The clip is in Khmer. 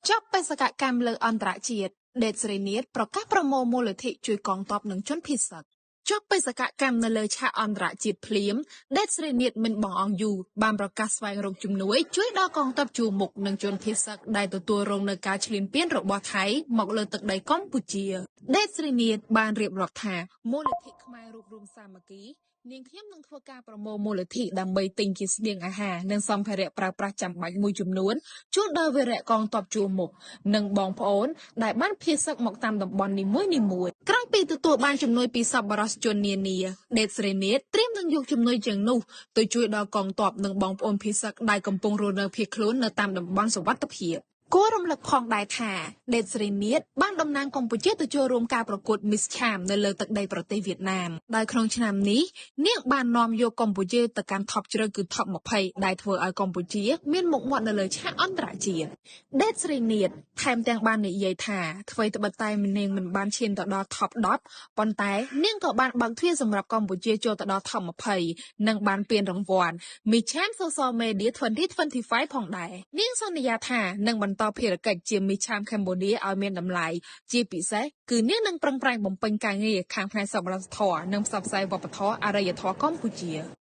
ចប់បេសកកម្មលើអន្តរជាតិដេតស្រីនាថប្រកាសប្រមូលមូលនិធិជួយកងទ័ពនិងជនភៀសសឹកចប់បេសកកម្មនៅលើឆាកអន្តរជាតិភ្លាមដេតស្រីនាថមិនបងអង្គយូបានប្រកាសស្វែងរកជំនួយជួយដល់កងទ័ពជួរមុខនិងជនភៀសសឹកដែលទទួលរងនូវការឈ្លានពានរបស់ថៃមកលើទឹកដីកម្ពុជាដេតស្រីនាថបានរៀបរាប់ថាមូលនិធិខ្មែររួបរวมសាមគ្គីនាងខ្ញុំនឹងធ្វើការប្រមូលមូលនិធិដើម្បីទិញជាស្បៀងអាហារនិងសម្ភារៈប្រើប្រាស់ចាំបាច់មួយចំនួនជូនដល់វីរៈកងទ័ពជួរមុខនិងបងប្អូនដែលបានភៀសសឹកមកតាមតំបន់នីមួយៗក្រោយពីទទួលបានជំនួយពីសប្បុរសជននានាដេតស្រីនាថត្រៀមនឹងយកជំនួយជាងនោះទៅជួយដល់កងទ័ពនិងបងប្អូនភៀសសឹកដែលកំពុងរស់នៅភៀសខ្លួននៅតាមតំបន់សុវត្ថិភាពគួររំលឹកផងដែរថាដេតស្រីនាថបានតំណាងកម្ពុជាទៅចូលរួមការប្រកួត Miss Charm នៅលើទឹកដីប្រទេសវៀតណាមដោយក្នុងឆ្នាំនេះនាងបាននាំយកកម្ពុជាទៅកាន់ថប់ជ្រៅគឺថប់20ដែលធ្វើឲ្យកម្ពុជាមានមុខមាត់នៅលើឆាកអន្តរជាតិដេតស្រីនាថថែមទាំងបាននិយាយថាអ្វីត្បិតតែនាងមិនបានឈានទៅដល់ថប់10ប៉ុន្តែនាងក៏បានបើកទ្វារសម្រាប់កម្ពុជាចូលទៅដល់ថប់20និងបានពានរង្វាន់ Miss Charm Social Media 2025ផងដែរនាងសន្យាថានឹងបន្តភារកិច្ចជា Miss Charm Cambodia ឲ្យមានតម្លៃជាពិសេសគឺនាងនឹងប្រឹងប្រែងបំពេញការងារខាងផ្នែកសប្បុរសធម៌និងផ្សព្វផ្សាយវប្បធម៌អរិយធម៌កម្ពុជា។